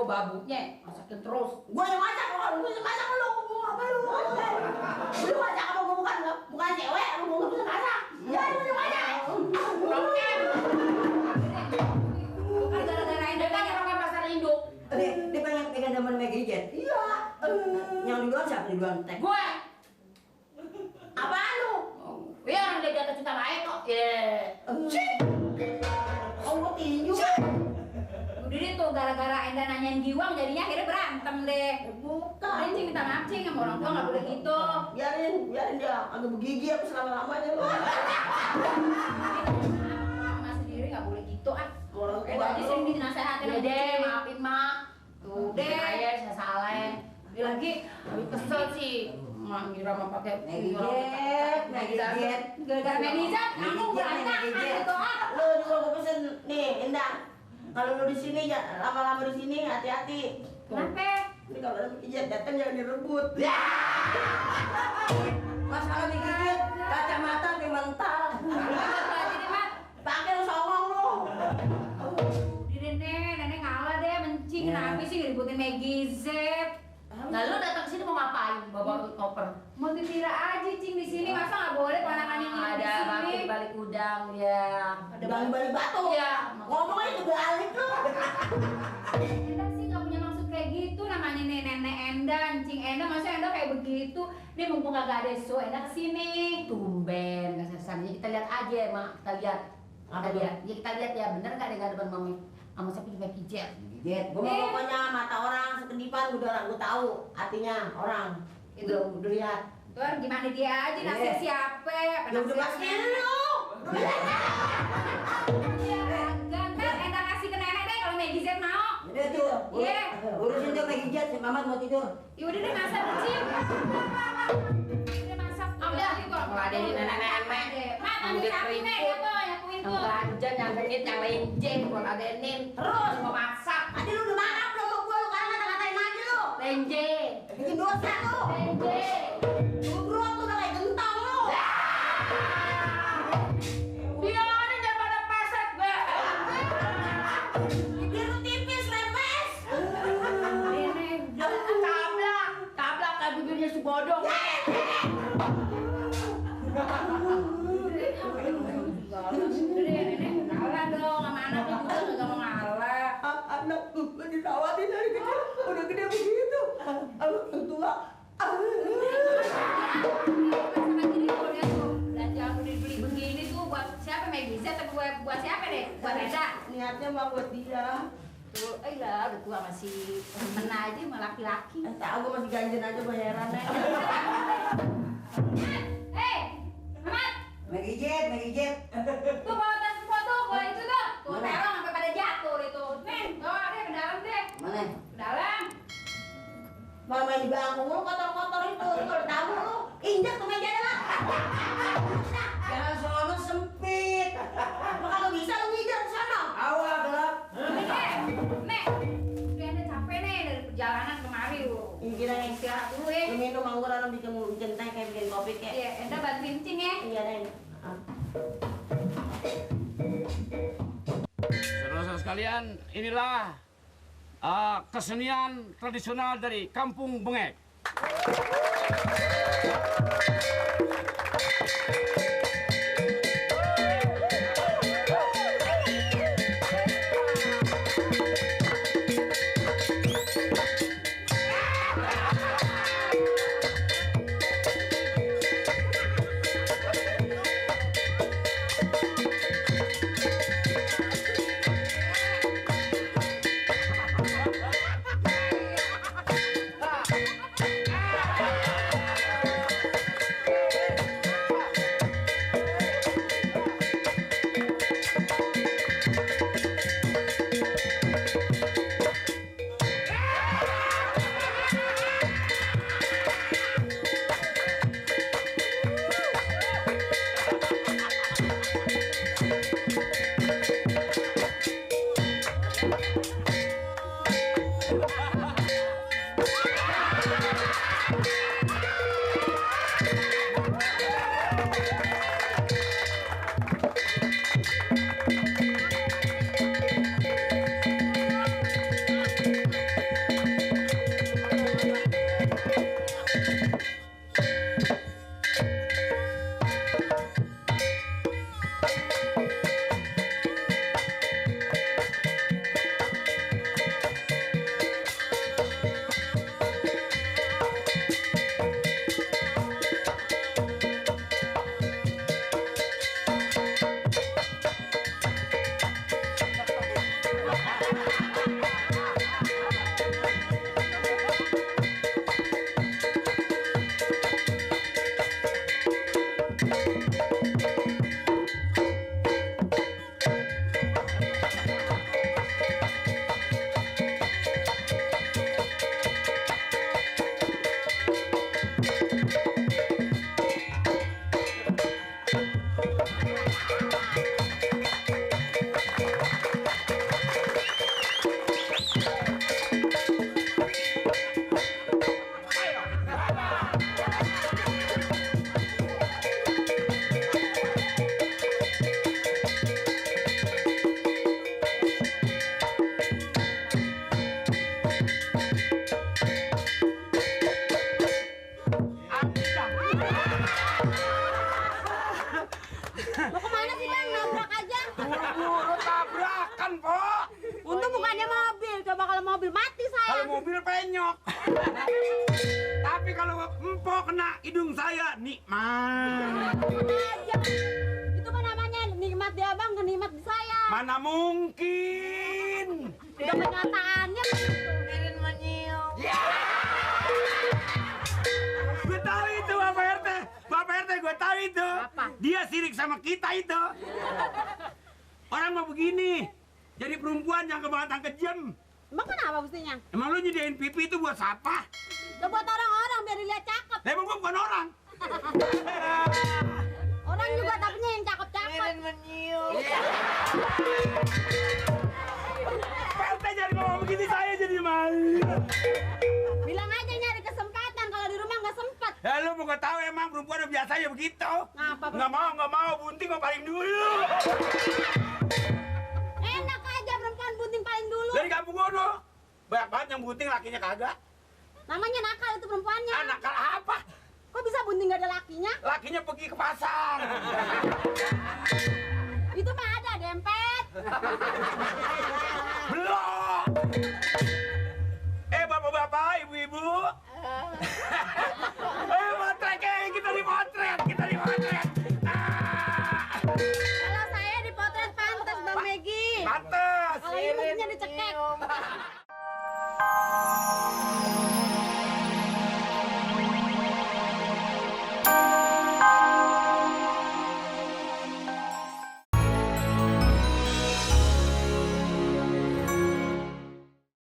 Babuknya masakin terus. Gua yang masak lu, apa lu? Lu masak apa gua bukan cewek, lu bisa masak. Ya lu yang masak. Bukan gara-gara ini kan orang pasar induk. Dia pengen pegang demen Maggie Jet. Iya. Yang duluan siapa duluan? Tek. Gue. Apaan lu? Ya orang dia jatuh cinta baik kok. Oh, gua tinju. Jadi tuh gara-gara Enda nanyain Giwang jadinya akhirnya berantem deh. Bukan. Cing minta maaf Cing sama orang tua nggak boleh gitu. Biarin dia agak begigi apa selama-lamanya lu. Mama sendiri nggak boleh gitu ah. Orang tua Enda aja sering dinasehatin sama deh, Cing. maafin mak. Tuh deh. Saya salah. Dia lagi lebih kesel sih. Mak ngira mau pakai Maggie Jet. Gara-gara Maggie Jet, kamu berantakan gitu ah. Lu juga gua pesen nih, Indah. Kalau lu di sini ya lama-lama di sini hati-hati. Kenapa? Ini kalau ada Maggie Jet datang jangan direbut. Ya. Masalah Maggie Jet, kacamata kayak mental. Pakai lu songong lu. Nenek ngalah deh mencing. Kenapa sih ngeributin Maggie Z? Nah lu datang sini mau ngapain? Bawa koper? Mau dipira aja Cing di sini, masa nggak boleh ponakan yang Ada di sini? balik udang ya. Ada balik batu. Iya. Ngomongnya juga alik lu. Enda sih nggak punya maksud kayak gitu, namanya nenek Enda, Cing Enda, masa Enda kayak begitu? Nih mumpung kagak ada show, Enda kesini. Tumben kesesannya kita lihat aja mak, kita lihat. Apa Kita lihat, ya kita lihat ya bener nggak ada depan mami sama siapa juga Jet. Jet, gua mau pokoknya mata orang sekendipan gua tahu artinya orang. Itu udah lihat. Tuh gimana dia aja naksir siapa? Ya udah pasti lu. Ya agak ntar Enda kasih ke nenek deh kalau Maggie Z mau. Udah tuh. Iya. Urusin tuh Maggie Jet, si Mamat mau tidur. Ya udah deh masak Cing. Udah masak. Udah. Kalau ada di nenek-nenek. Mak ambil sapu nih, ya tuh, nyapuin tuh. Yang belanjang, yang genit, yang lenjeng, buat adenin. Terus mau masak. Tadi lu udah marah belum sama gua, lu karena ngata-ngatain aja lu. Lenjeng. Bikin dosa lu. Lenjeng. Lu bro tuh udah kayak gentong lu. Biarin daripada pesek gue. Bibir lu tipis, lepes. Tablak kayak bibirnya si bodong. Nenek ngalah dong sama anaknya juga nggak mau ngalah. Anak gua dirawatin dari kecil, udah gede begitu. Orang tua. Sama gini tuh lihat tuh belanja aku dibeli begini tuh buat siapa Maggie Z atau buat siapa deh? Buat Enda. Niatnya mah buat dia. Tuh, lah udah tua masih temen aja sama laki-laki. Tahu gua masih ganjen aja bayarannya. Hei, Mamat, Maggie Jet. tuh bawa tas foto, bawa itu tuh. Tuh terong sampai pada jatuh itu. Nih, bawa deh ke dalam deh. Mana? Ke dalam. Mau main di bangku lu kotor-kotor itu, kalau tamu lu injak tuh meja lah. Jangan sono sempit. Apa kalau bisa lu nginjak ke sana? Awal gelap. Nih, Gila yang Istirahat dulu ya. lu minum anggur orang bikin teh kayak bikin kopi kayak. Iya, Enda bantuin Cing ya. Iya Nen. Saudara sekalian, inilah kesenian tradisional dari Kampung Bengek. Mau kemana sih Bang? Nabrak aja. Buru-buru tabrakan, Po. Untung bukannya mobil. Coba kalau mobil mati saya. Kalau mobil penyok. Tapi kalau empok kena hidung saya, nikmat. Aja. Itu mah namanya nikmat di abang, nikmat di saya. Mana mungkin? Udah kenyataannya begitu. Gue tahu itu, Bapak RT. Bapak RT, gue tahu itu. Apa? Dia sirik sama kita itu. Orang mau begini. Jadi perempuan yang kebangetan kejam. Emang kenapa mestinya? Emang lu nyediain pipi itu buat siapa? Udah buat orang-orang biar dilihat cakep. Lah emang gua bukan orang. Orang juga tapinya yang cakep-cakep. Pak RT jadi ngomong begini saya jadi malu. Bilang aja nyari kesempatan kalau di rumah nggak sempet. Ya lu mau tahu emang perempuan udah biasanya begitu. Ngapa? Nggak mau, bunting mau paling dulu. Enak aja perempuan bunting paling dulu. Dari kampung gono. Banyak banget yang bunting lakinya kagak. Namanya nakal itu perempuannya. Anak apa? Kok bisa bunting gak ada lakinya? Lakinya pergi ke pasar. Itu mah ada dempet. Belum. Bapak-bapak, ibu-ibu.